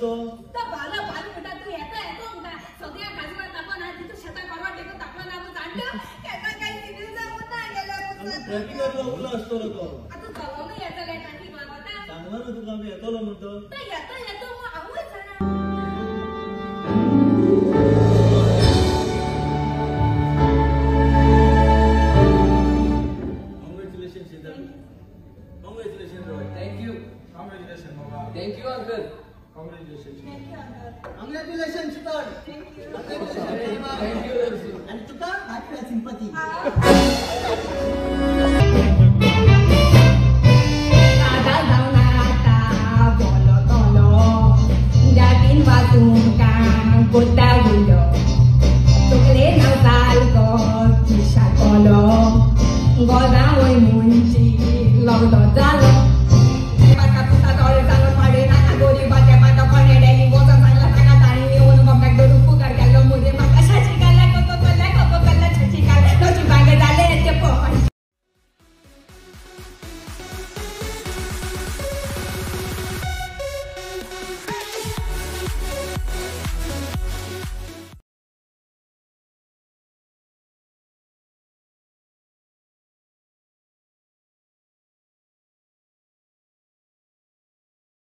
तो? तो बालो बालो म्हणटा तूं येता येतो म्हणटा सगळ्या काजूला तापन आहा तितू शेतां परवा टेकून तापन आहा पूण जाणटा केन्ना काय सिग्नल जावूं ना गेल्या. ट्रॅफिकाक उरलो आसतलो तो. आतां चलोनूय येता काय ट्रॅफीक लागता. सांगला न्हू तुका आमी येतलो म्हणटा. तो येता येतो म्हूण हांवूय जाणा. Congratulations, Siddharth. Congratulations, Roy. Thank you. Congratulations, Baba. Thank you, uncle. Congratulations. Thank you uncle. Congratulations, Sheetal. Thank you. Thank you, Narsu. आनी तुका धाकट्या सिंपती. दादा जावन आतां बोलो तोलो जातीन वाचूंक कोता उलो तकले नांव सारको खिशाकोलो गोदां वय मुंची लग्न जालो.